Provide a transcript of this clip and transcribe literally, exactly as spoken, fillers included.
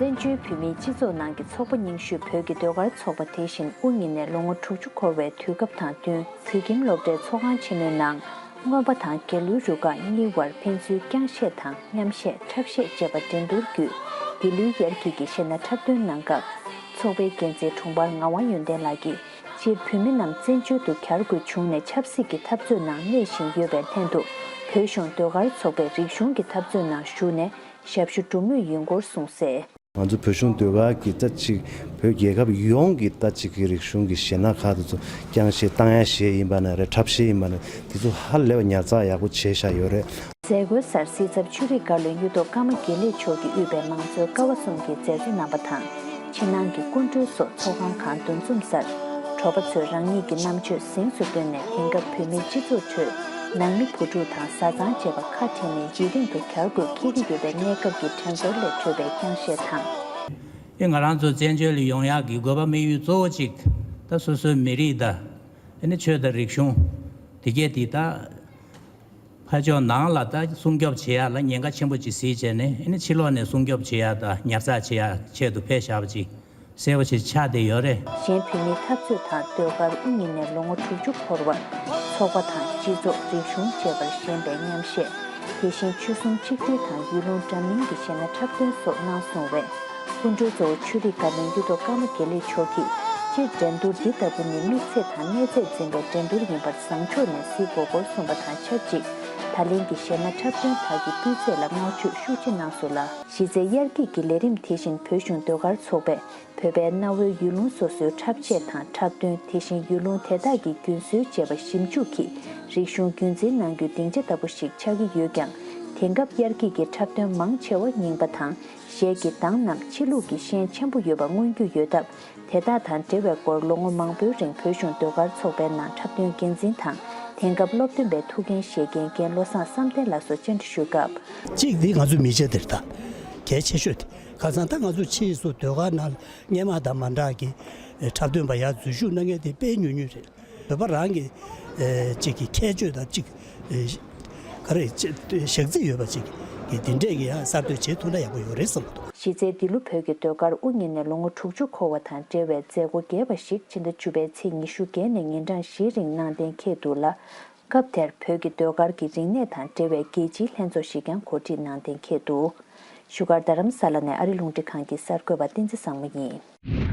བཙན་བྱོལ་བོད་མིའི་སྤྱི་ཚོགས་ནང་གི་ཚོགས་པ་རྙིང་ཤོས་བོད་ཀྱི་ཟློས་གར་ཚོགས་པ་དེ་བཞིན་དབུ་བརྙེས་ནས་ལོ་ངོ་དྲུག་ཅུ་འཁོར་བའི་དུས་སྐབས་དང་བསྟུན། བོད་ཁྱིམ་སློབ་གྲྭའི་ཚོགས་ཁང་ཆེན་མོའི་ནང་། རྔོན་པ་དང་རྒྱལ་གླུའི་རུ་ཁག་གཉིས་བར་ཕན་ཚུན་རྐྱང་གཞས་དང་མཉམ་གཞས་འཁྲབ་གཞས་བཅས་པ་འགྲན་བསྡུར་བརྒྱུད། འདི་ལོའི་དབྱར་སྐྱིད་ཀྱི་གཞས་སྣ་འཁྲབ་སྟོན་གནང་སྐབས། ཚོགས་པའི་འགན་འཛིན་དྲུང་འཕར་ངག་དབང་ཡོན་ཏན་ལགས་ཀྱིས། སྤྱིར་བོད་མི་རྣམས་བཙན་བྱོལ་དུ་གྱར་དགོས་བྱུང་ནས་ཆབ་སྲིད་ཀྱི་འཐབ་རྩོད་ནང་གནས་བཞིན་ཡོད་པའི་ལྷན་དུ། བོད་གཞུང་ཟློས་གར་ཚོགས་པས་རིག་གཞུང་གི་འཐབ་རྩོད་ནང་ཞུགས་ནས་ཞབས་ཞུ་སྒྲུབ་མུས་ཡིན་སྐོར་གསུངས་གསལ། ང་ཚོ་བོད་གཞུང་ཟློས་གར་གྱི་ད་ཅིག་བོད་རྒྱལ་ཁབ་ཡོངས་ཀྱི་ད་ཅིག་གི་རིག་གཞུང་གི་གཞས་སྣ་ཁག་དེ་ཚོ་རྐྱང་གཞས་གཏོང་ཡ་གཞས་ཡིན་པ་ན་རེད། འཁྲབ་གཞས་ཡིན་པ་ན་དེ་ཚོ་ཧ་ལས་པ་ཉར་ཚགས་ཡག་པོ་བྱས་བཞག་ཡོད་རེད། མཛད་སྒོའི་སར་སྲིད་ཚབ་ཆོས་རིག་བཀའ་བློན་གཡུ་ཐོག་ཀརྨ་དགེ་ལེགས་མཆོག་གིས་དབུས་པའི་མང་གཙོའི་ཀ་བ་གསུམ་གྱི་མཛད་གཙོ་རྣམ་པ་དང་། ཕྱི་ནང་གི་སྐུ་མགྲོན་སོགས་ཚོགས་ཁང་གང་འདུ་འཛོམས་སར། གྲོགས་པ་ཚོས་རང་ཉིད་ཀྱི་རྣམ་དཔྱོད་གཟེངས་སུ་བཏོན་ནས་དེང་སྐབས་བོད་མིའི་སྤྱི་ཚོགས་ཁྲོད་ནང་མི་བུ་ཕྲུག་དང་བཟའ་ཚང་བཅས་པ་ཁ་བྲལ་ནས་འཇིག་རྟེན་དུ་གྱར་དགོས་འཁེལ་གྱི་ཡོད་པའི་གནས་སྐབས་ཀྱི་དྲན་གསོ་ལས་འཕྲོས་པའི་རྐྱང་གཞས་དང་། ཨེ་ང་རང་ཚོ་བཙན་བྱོལ་ལ་ཡོང་ཡག་གི་དགོས་པ་དམིགས་ཡུལ་གཙོ་བོ་གཅིག་ད་སོ་སོའི་མི་རིགས་དང་ཨེ་ནི་ཆོས་དང་རིག་གཞུང་དེ་གས་དེ་ད། ཕར་ཕྱོགས་ནང་ལ་ད་སྲུང་སྐྱོབ་བྱེད་ཡ་ལ་ཉེན་ཁ་ཆེན་པོ་ཅིག་གཟིགས་བྱས་ནས་ཨེ་ནི་ཕྱི་ལོགས་ནས་སྲུང་སྐྱོབ་བྱེད་ཡ་དང་ཉར་ཚགས་བྱེད་ཡ་ཆེད་དུ་ཕེབས་བཞག་པ་ཅིག་གསལ་པོ་ཞིག་ཆགས་བསྡད་ཡོད་རེད། གཞན་བོད་མིའི་འཐབ་རྩོད་དང་ཟློས་གར་དབུ་བརྙེས་ནས་ལོ་ངོ་དྲུག་ཅུ་འཁོར་བར། ཚོགས་པ་དང་སྤྱི་ཚོགས་རིག་གཞུང་བཅས་པར་ཞེན་པའི་མཉམ་གཞས། དེ་བཞིན་ཆོལ་གསུམ་གཅིག་སྒྲིལ་དང་ཡུལ་ལུང་འདྲ་མིན་གྱི་གཞས་སྣ་འཁྲབ་སྟོན་སོགས་གནང་སོང་བས། སྐུ་མགྲོན་གཙོ་བོ་ཆོས་རིག་བཀའ་བློན་གཡུ་ཐོག་ཀརྨ་དགེ་ལེགས་མཆོག་གིས། སྤྱིར་འགྲན་བསྡུར་འདི་ལྟ་བུ་ནི་དམིགས་ཚད་དང་གནས་ཚད་འཛིན་པའི་འགྲན་བསྡུར་ཡིན་པར་བཟང་ཕྱོགས་ནས་གཟིགས་དགོས་སྐོར་གསུངས་པ་དང་ཆབས་ཅིག་ད་ལན་གྱི་གཞས་སྣ་འཁྲབ་སྟོན་དག་གི་སྤུས་ཚད་ལ་བསྔགས་བརྗོད་ཤུགས་ཆེ་གནང་སོང་ལ། གཞི་རྩའི་དབྱར་སྐྱིད་ཀྱི་ལས་རིམ་དེ་བཞིན་བོད་གཞུང་ཟློས་གར་ཚོགས་པས་བོད་པའི་གནའ་བོའི་ཡུལ་ལུང་སོ་སོའི་འཁྲབ་ཆས་དང་འཁྲབ་སྟོན། དེ་བཞིན་ཡུལ་ལུང་དེ་དག་གི་རྒྱུན་སྲོལ་བཅས་པ་ཞིབ་འཇུག་གིས་རིག་གཞུང་རྒྱུན་འཛིན་གནང་རྒྱུའི་སྡིངས་ཆ་ལྟ་བུ་ཞིག་ཆགས་ཀྱི་ཡོད་ཀྱང་། དེང་སྐབས་དབྱར་སྐྱིད་ཀྱི་འཁྲབ་སྟོན་མང་ཆེ་བ་རྙིང་པ་དང་། གཞས་ཀྱི་གདངས་རྣམས་ཕྱི་ལུགས་ཀྱི་ཤན་ཆེན་པོ་ཡོད་པ་མངོན་རྒྱུ་ཡོད་སྟབས། དེ་དག་དང་འབྲེལ་བའི་སྐོར་ལོ་ངོ་མང་པོའི་རིང་བོད་གཞུང་ཟློས་གར་ཚོགས་པའི་ནང་འཁྲབ་སྟོན་འགན་འཛིན་དང་། དེང་སྐབས་སློབ་སྟོན་པའི་ཐུགས་འགན་བཞེས་མཁན་རྒན་བློ་བཟང་བསམ་གཏན་ལགས་སུ་བཅར་འདྲི་ཞུས་སྐབས། གཅིག་འདི་ང་ཚོ་མི་ཆེ་དེར་ད་གལ་ཆེ་ཤོས་དེ། ཁ་སང་ད་ང་ཚོ་ཕྱིས་སུ་ཟློས་གར་ནང་སྔས་མ་དང་མ་འདྲ་གི་འཁྲབ་སྟོན་པ་ཡར་འཛུལ་ཞུགས་གནང་མཁན་དེ་དཔེ་ཉུང་ཉུང་རེད། བོད་པ་རང་གི་ཨེ་གཅིག་གི་ཁྱད་ཆོས་དང་གཅིག་ཨེ་ག་རེ་ཅེ་ཞག་རྩི་ཡོད་པ་ཅིག་གི་དེ་འདྲས་ཀྱི་ཡང་གསར་གཏོད་བྱེད་ཐུབ་ན་ཡག་པོ་ཡོད་རེད་བསམ་གྱི་འདུག་གཞི་རྩའི་འདི་ལོ་བོད་ཀྱི་ཟློས་གར་དབུ་བརྙེས་ནས་ལོ་ངོ་དྲུག་ཅུ་འཁོར་བ་དང་འབྲེལ་བའི་མཛད་སྒོ་རྒྱས་པ་ཞིག་ཕྱི་ཟླ་བཅུ་པའི་ཚེས་ཉི་ཤུ་བརྒྱད་ནས་ཉིན་གྲངས་བཞིའི་རིང་གནང་གཏན་འཁེལ་འདུག་ལ། སྐབས་དེར་བོད་ཀྱི་ཟློས་གར་གྱི་རིག་གནས་དང་འབྲེལ་བའི་རྒྱལ་སྤྱིའི་ལྷན་ཚོགས་ཤིག་ཀྱང་གོ་སྒྲིག་གནང་གཏན་འཁེལ་འདུག་བཞུགས་སྒར་རྡ་རམ་ས་ལ་ནས་ཨ་རི་རླུང་འཕྲིན་ཁང་གི་གསར་འགོད་པ་བསྟན་འཛིན་བཟང་མོ་ཡིན།